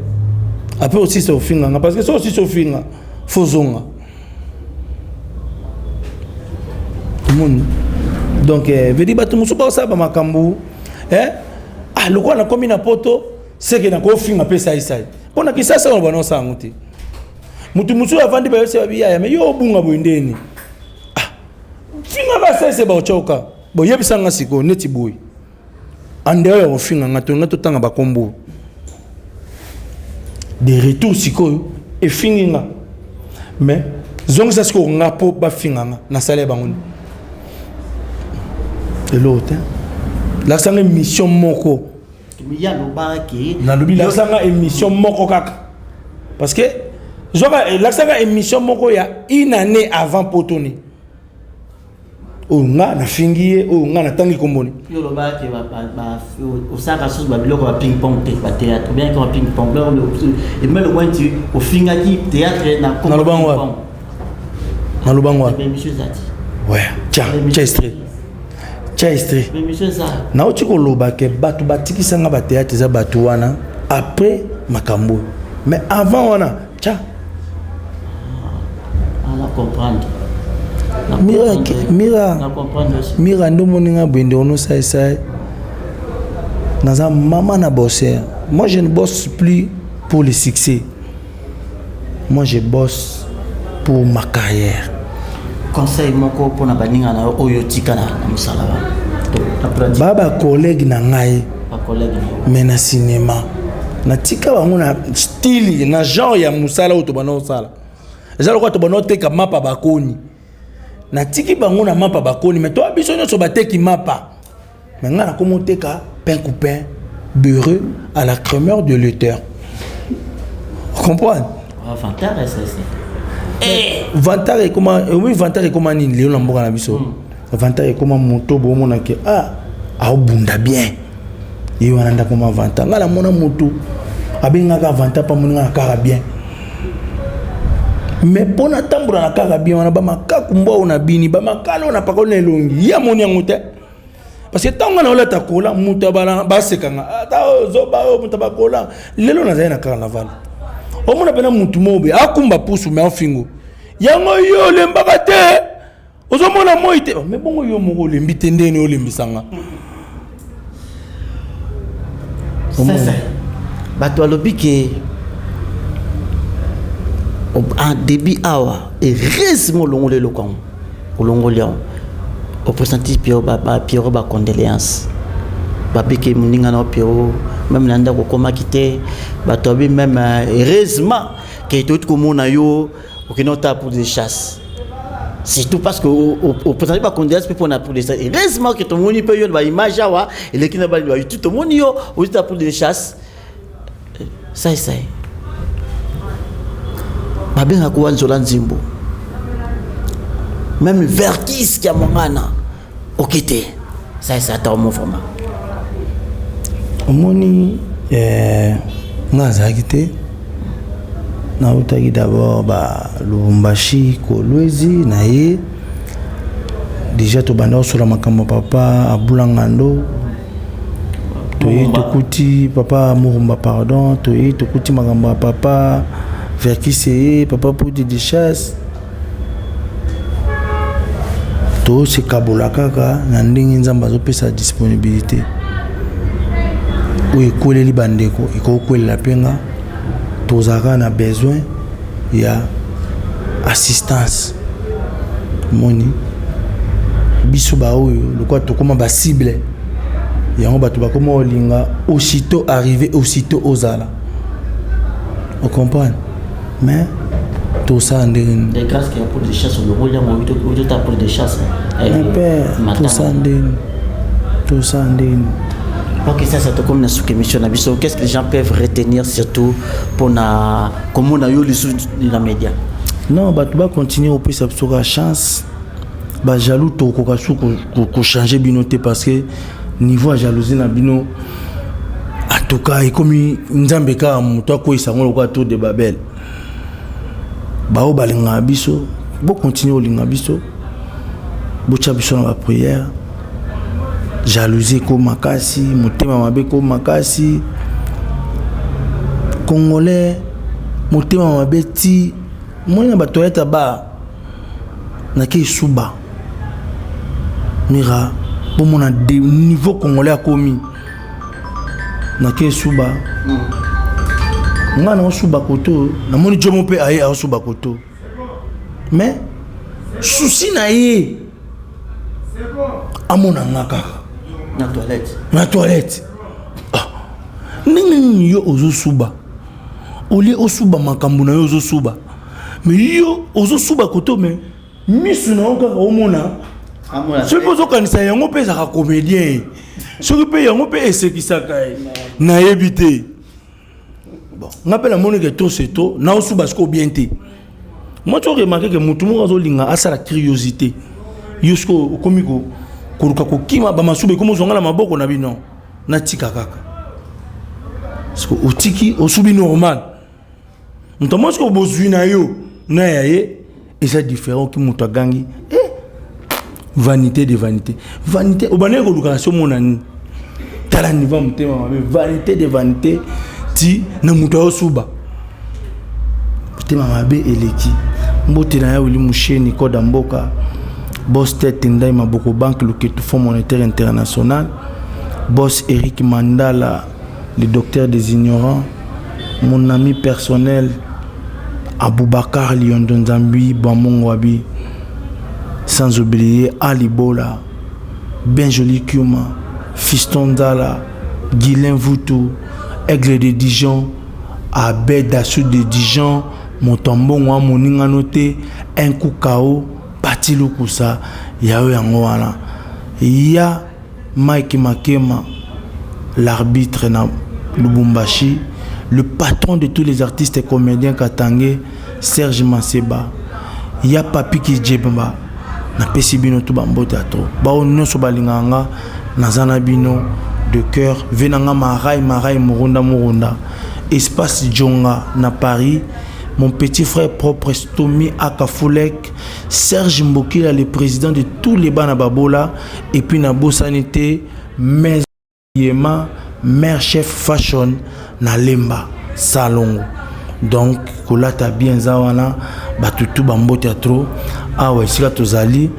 après osisa ofinga nga parce que so osisa ofinga fo zonga omoni donc eh, vedi bato mosusu baosala bamakambo eh? ah, lokola nakomi na poto seke nakofinga mpe saisai mpo na kisasa wana bana osala yango te moto mosusu avandi bayebisi babi yaya me yo obunga boye ndeni ah, finga ka saisai baotyoka boyebisa nga sikoyo neti boye andeo ya kofinga nga tolinga totanga bakombo de retour sikoyo efingi nga mais zongisa sikoyo nga mpo bafinga nga nasala ya bango nini eloko te lakisa nga émission moko nalobi lakisa nga émission moko kaka parce que zwaka eh, lakisa nga émission moko ya une année avant potoni oyo nga nafingi ye oyo nga natangi komboni yo olobaka ke osalaka susu babiloko ya ping pong te bathéâtre bien ke ping pong eme lokola nti ofingaki théâtre na nalobango wapi nalobango wapi ouais tia tia extrait tia extrait nauti koloba ke bato batikisa nga bathéâtre eza bato wana après makambo oyo mais avant wana tia Mira, Mira, Mira nde omoni nga boye ndeko nosaisai naza mama na bosser moi je ne bosse plus pour le succès moi je bosse pour ma carrière conseil moko mpona baninga na yo oyo otika na mosala wana ba bacollègue na ngai mais na cinéma natika bango na style na genre ya mosala oyo tobanda kosala eza lokola tobanda koteka mapa bakoni natiki bango na mapa bakoni mais toya biso nyonso bateki mapa mais ngai nakomi oteka pain coupin beurre à la crémeur de l'auteur comprendre vantard ekoma omi vantard ekoma nini lelo na mboka na biso hmm. vantard ekoma moto boomona ke ah aobunda bien ye wana nde akoma vantard ngai namona moto abengaka vantard mpo amoninga na kaka bien mais mpo natambola na kaka bien wana bamakaku mbwa oyo na bini bamakala oyo napakoli na elongi ye amoni yango te parce que ntango nga naolata kola moto baseka nga ata oyo zoba oyo moto bakola lelo nazali na carnaval omona mpena motu moko boye akumba pusu me afingo yango yo olembaka te ozomona moi te me bongo yo moko olembi te ndeni olembisa nga bato balobi ke en début awa heureusement olongoli eloko yango olongoli yango opresenti Pierrot ba, ba Pierrot ba condoléances babiki moninga na Pierrot même na ndako okomaki te bato babi même euh, heureusement ke toyoti komona yo okende otala pour des chasses surtout parce que opresenti ba condoléances mpe mpona pour des chasses heureusement ke tomoni mpe yo na baimage awa eleki na ba youtube tomoni yo ozita pour des chasses sai sai babengaka wa nzola nzimbo meme verkis ya mongana oke te sai sai ata omo vraiment omoni eh, nga azalaki te nautaki d'abord ba lubumbashi kolwezi na ye deja tobanda kosola makambo papa abulangando toyei tokuti papa murumba pardon toyei tokuti makambo ya papa verkise ye papa pudi de chasse tosekabola kaka na ndenge nzambe azopesa disponibilité oyo ekweleli bandeko ekokwelela mpe nga tozalaka na besoin ya assistance moni biso baoyo lokola tokóma bacible yango bato bakóma olinga aussitôt arrivé aussitôt ozala ocomprendre mais tosala ndenge nini tosala ndenge nini tosala ndenge nini Ok, ça, ça te comme na sous émission na biso. Qu'est-ce que les gens peuvent retenir surtout pour na comment na yo lisusu na média? Non, bato ba continuer opesa biso ka chance. Ba jaloux tokoka su ko changer bino te parce que niveau ya jalousie na bino en tout cas ekomi nzambe kaka moto akweyisa yango lokola tour de Babel. Baoyo balingaka biso, bo continuer kolinga biso. Botya biso na baprière. Jalousie eko makasi, motema mabe eko makasi. Congolais motema mabe ti moni na batoilette ya bar nake esuba mira bomona de niveau congolais akomi nake esuba nga naosuba koto namoni jomo mpe aye aosuba koto mais souci na ye amona nga kaka na toilette na toilette ah. ndenge nini yo ozosuba olie osuba makambo na yo ozosuba mais yo ozosuba koto mais misu na yo kaka omona soki mpe ozokanisa yango mpe ezalaka comédien soki mpe yango mpe esekisaka ye nayebi te bon nga mpe namoni ke trop c'est trop naosuba sikoyo bien te moi tu remarke ke motu moko azolinga asala curiosité yo sikoyo okomi koluka kokima bamasuba ekomi ozwanga na maboko na bino natika kaka siko otiki osubi normal moto amoni sikoyo bozwi na yo na ya ye eza différent oki moto agangi eh, vanité de vanité vanité obandaki koluka na si omona nini tala niveau ya motema mabe vanité de vanité ti na moto ayosuba motema mabe eleki mbote na ya wili musheni koda mboka boss tete ndai maboko banque loketu fonds monétaire international boss eric mandala le docteur des ignorants mon ami personnel Aboubacar Liondo Nzambi Bamongo Abi sans oublier Ali Bola Benjoli Kiuma Fiston Nzala Guilain Vutu Aigle de Dijon Abed Assou de Dijon moto ya mbongo amoningano te un coup KO Pati Lukusa yayo yango wana ya Mike Makema l'arbitre na Lubumbashi le patron de tous les artistes et comédiens katangais Serge Manseba ya Papi Kijebamba napesi bino tu bambote ya trop bao nyonso balingaka nga naza na bino de cœur ve na nga marai marai murunda murunda espace djonga na Paris mon petit frère propre Stomi Akafulek Serge Mbokila le président de tous les bana babola et puis nabosani te maison yema mère chef fashion na lemba salongo donc kolata bien eza wana bato tu bambote ya trop awa esika tozali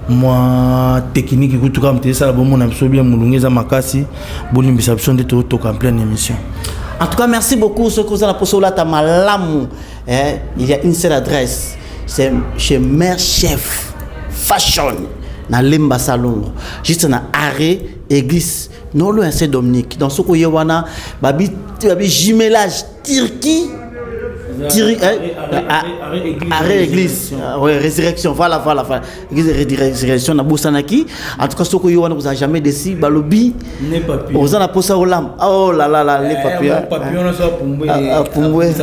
mwa technique kutu kaka moto esala bomona biso bien molunge eza makasi bolimbisa biso nde totoka en pleine émission. En tout cas, merci beaucoup. Ce que vous avez pour malamu, hein, il y a une seule adresse. C'est chez Mère Chef Fashion na Lemba Salongo. Juste na arrêt église non loin Saint Dominique. Dans ce que wana babi babi jumelage Turquie Tiri, hein, arrêt église ouais, résurrection voilà voilà voilà église de résurrection na bosanaki en tout cas soko yo wana vous jamais déçu balobi oza na posa olam oh là là là les papillons pumbwe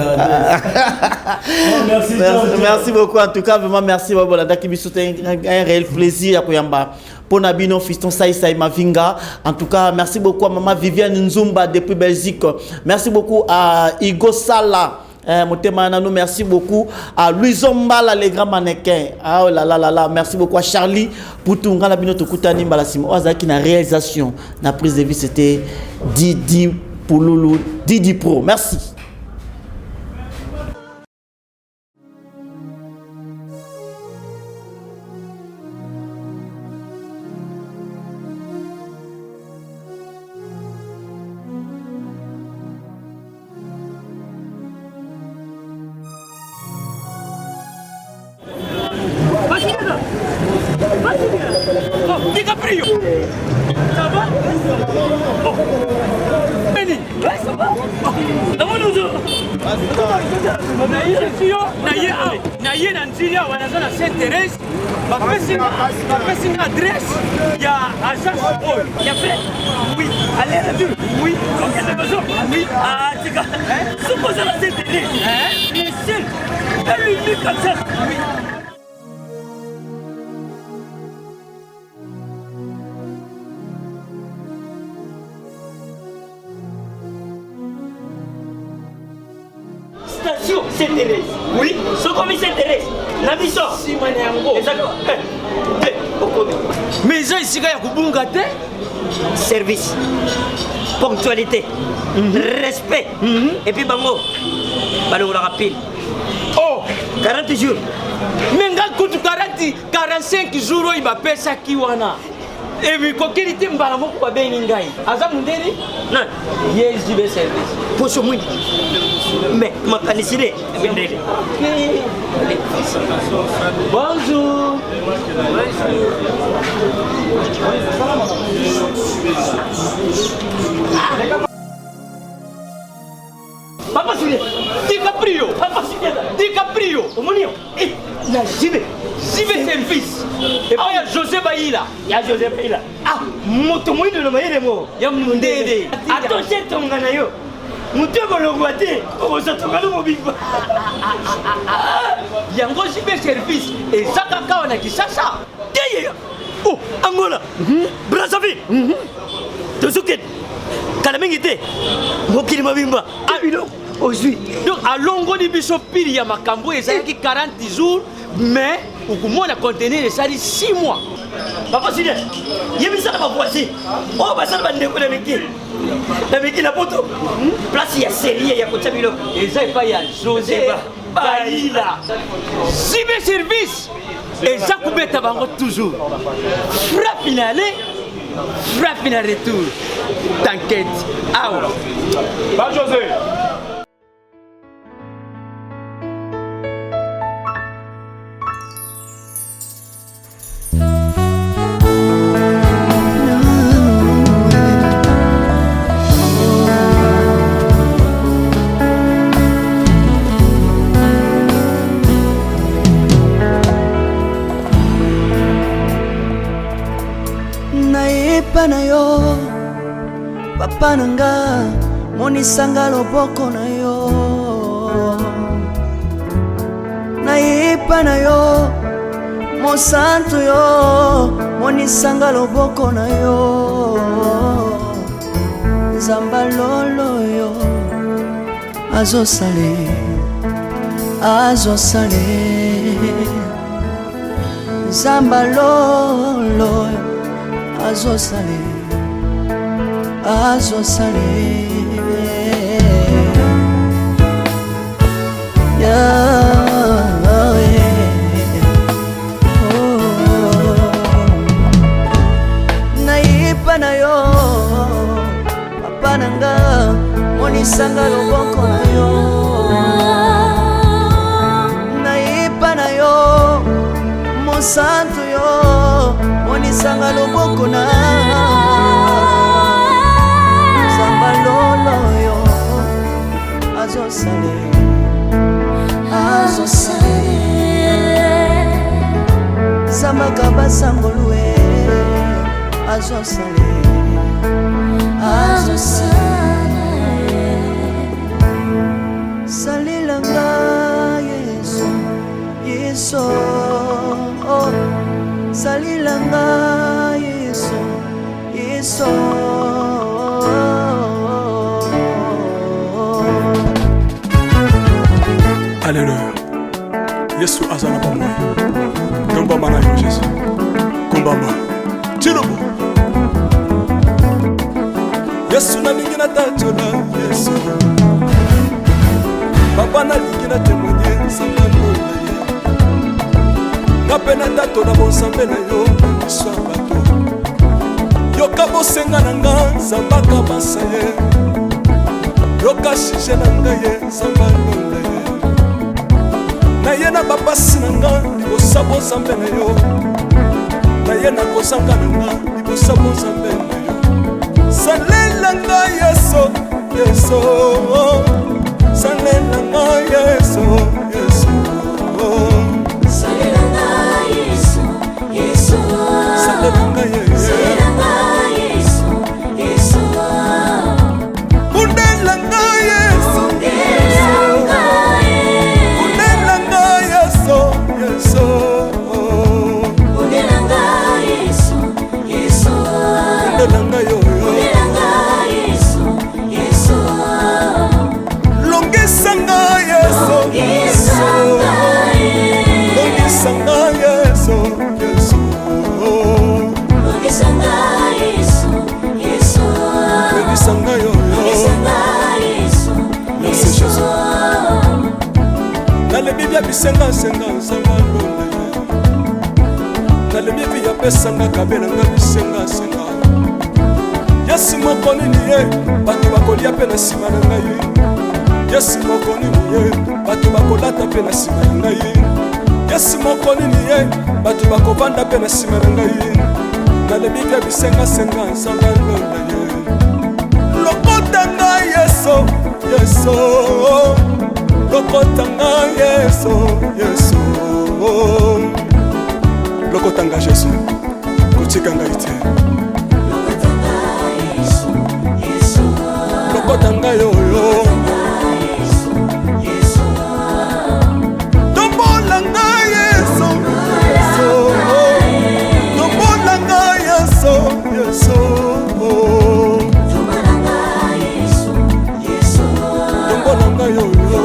merci merci beaucoup en tout cas vraiment merci babolandaki biso un réel plaisir ya koyamba Pona bino fiston Sai Sai Mavinga. En tout cas, merci beaucoup à maman Viviane Nzumba depuis Belgique. Merci beaucoup à Igo Sala. Eh, motema nanu merci beaucoup à Louison Mbala les grands mannequins ah oh là là là là merci beaucoup à Charlie Poutou ngala bino tokutani mbala sima oyo azalaki na réalisation na prise de vue c'était Didi Pouloulou Didi Pro merci. DiCaprio Ça va oh. Benny Ouais, ça va naye awa naye na nzili awa naza na saint thérèse bapesi nga adresse ya agence oyo ya fe oui aller retour oui okende besoin oui atika soki oza na saint thérèse le seul et l'unique agence oui. Station Saint Thérèse. Oui, sokomi Saint Thérèse. Na biso. Sima na yango. Ezaka. Okomi. Mais eza esika ya kobunga te. Service, ponctualité, respect. Et puis bango balongolaka pile. Oh, 40 jours. Mais nga kutu 40 45 jours oyo bapesaki wana emikokeli te mbala moko babengi ngai aza mondele nani ye JB service poso mwindu mais makanisi nde mindele. Bonjour. Papa Julien, DiCaprio, Papa Julien, DiCaprio, omoni yo eh, na JB JB service epai ya José Bayila. Ya José Bayila. Ah, moto moyindo na mayele mo ya mondele. Attention tonga na yo. Moto ekolongwa te, okozwa tonga no mobimba. Yango JB service eza kaka awa na Kinshasa. Te ye. Oh, Angola. Brazzaville. Tozokende. Kala mingi te. Mokili mobimba. Biloko ozwi. Donc alongoli biso pili ya makambo ezalaki 40 jours mais okomona conteneur esali 6 mois. Papa Julien, yebisa na bavoisin oyo basala bandeko na miki na miki na poto place ya serie ya kotya biloko eza epai ya José Bayila. JB service eza kobeta bango toujours frappe na aller, frappe na retour. T'inquiète, awa Ba José. Nayepa na yo papa na nga, monisanga loboko na yo. Nayepa na yo mosantu yo, monisanga loboko na yo. Nzamba lolo yo azosale, azosale. Nzamba lolo azosale, azosale. Yeah, oh. Nayepa na yo papa na nga, monisanga loboko na yo. Nayepa na yo mosantu yo, monisanga loboko na nzamba lolo yo azosale, azosale. Zambaka basangolue azosale, azosale. Salelanga Yesu, Yesu, oh. Salelanga Yesu, Yesu. Alléluia. Yesu aza na bomoi. Tombama na yo Jésus. Kumbama. Tilobo. Yesu nalingi natatola Yesu. Papa nalingi na témoigner nzambe alola ye. Nga mpe natatola bonzambe na yo na miso ya bato. Yoka bosenga na nga nzambe akabasa ye. Yoka sujet na ngai ye nzambe alola ye. Naye na bapasi na nga libosa bonzambe na yo. Naye na kozanga na nga libosa bonzambe na yo. Salela nga Yesu, Yesu. Salela nga Yesu, Yesu. Salela nga Yesu, Yesu. Salela nga Yesu. Salela nga Yesu, Yesu. Bundela nga Yesu. Bundela nga Yesu. Bundela nga Yesu, Yesu. Bundela nga Yesu, Yesu. Bundela nga yo, yo. Bundela nga Yesu, Yesu. Longisa nga Yesu. Longisa Longisa ngai oyo. Merci Jésus. Nalebi bia bisengasenga nzambe alonda ye. Nalebi vi apesanga kabela nga bisengasenga. Yesu moko nini ye bato bakolia mpe na nsima na ngai. Yesu moko nini ye bato bakolata mpe na nsima na ngai. Yesu moko nini ye bato bakovanda mpe na nsima na ngai. Nalebi bia bisengasenga nzambe alonda ye. Lokota ngai Yesu, Yesu. Lokota ngai Yesu, Yesu. Lokota ngai Yesu, kotika ngai te. Lokota ngai oyo. Tombola ngai Yesu, Yesu. Tombola ngai Yesu, Yesu. Tombola ngai oyo.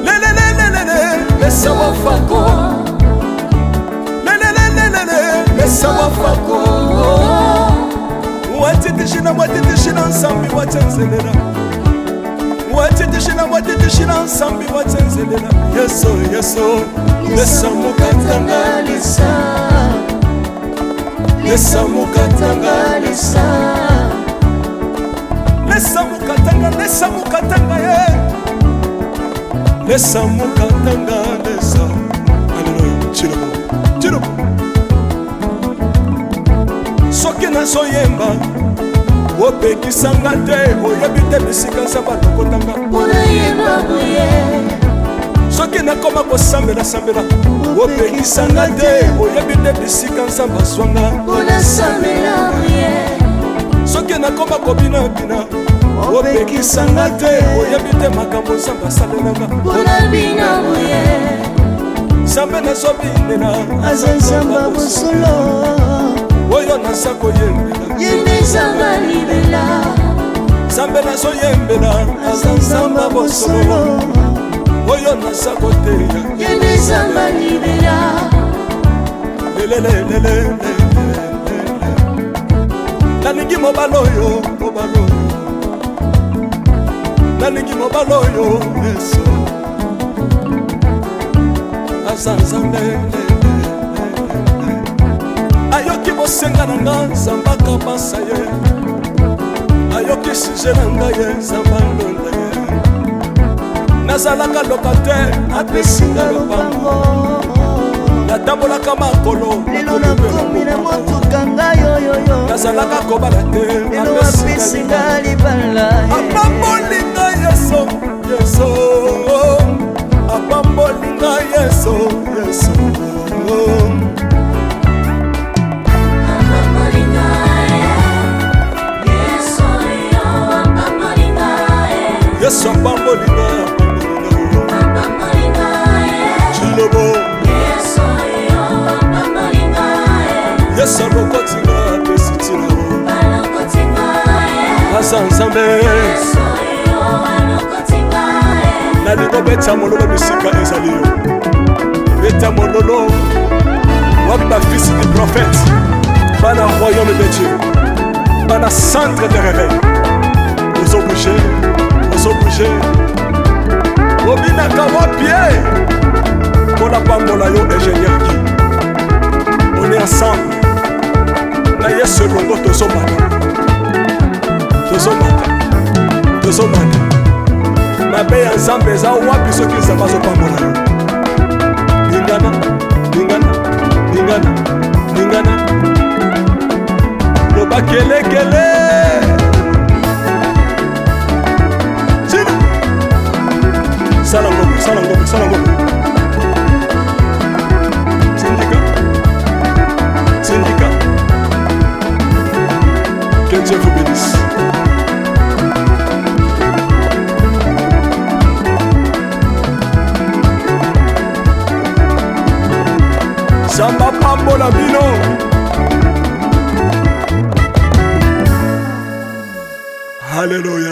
Lelelelelele, lesa wafako. Lelelelelele, lesa wafako. Watitishina, watitishina nsambi watsenzelela. Watitishina, watitishina nsambi watsenzelela. Yesu, Yesu, lesa mukatanga lesa. Lesa mukatanga lesa. Lesa mukatanga, lesa mukatanga ye. Lesa mukatanga lesa. Alléluia. Tshilombo, Tshilombo. Soki nazoyemba opekisanga te, oyebi te bisika nzambe alokotanga. Soki nakoma kosambela sambela opekisanga te, oyebi te bisika nzambe azwanga. Soki nakoma kobinabina opekisanga te, oyebi te makambo nzambe asalelanga. Nzambe nazobinela aza nzambe ya bosolo, oyo naza koyembela ye nde nzambe ya libela. Nzambe nazoyembela aza nzambe ya bosolo, oyo naza koteya ye nde nzambe ya libela. Lelelelelele, nalingi mobali oyo, mobali oyo, nalingi mobali oyo Yesu aza nzambe. Ayoki bosenga na nga, nzambe akabasa ye. Ayoki sujet na ngai ye, nzambe alonda ye. Nazalaka locataire, apesi nga lopango. Natambolaka makolo, lelo nakomi na motuka ngai oyoyo. Nazalaka kobala te, lelo apesi nga libala. Apamboli ngai Yesu, Yesu. Apamboli ngai Yesu, Yesu. Yesu apamboli ngai, apamboli ngai. Tshilobo, Yesu alokoti ngai, apesi ntina. Aza nzambe. Nalingo beta mololo bisika ezali yo, beta mololo. Wapi bafils du prophète, bana royaume de Dieu, bana centre de réveil? Ozobouge, ozobouge, obinaka wapi ye? Mpona pambola yo, ingénieur Guy. On est ensemble na Yesu elongo, tozomata, tozomata, tozomata. Mabe ya nzambe eza wapi soki nzambe azopambola yo? Lingana, lingana, lingana, lingana, loba kelekele. Tina sala ngombe, sala ngombe, sala ngombe. Tindika, tindika. Que Dieu vous bénisse. Nzambe apambola bino. Alléluia.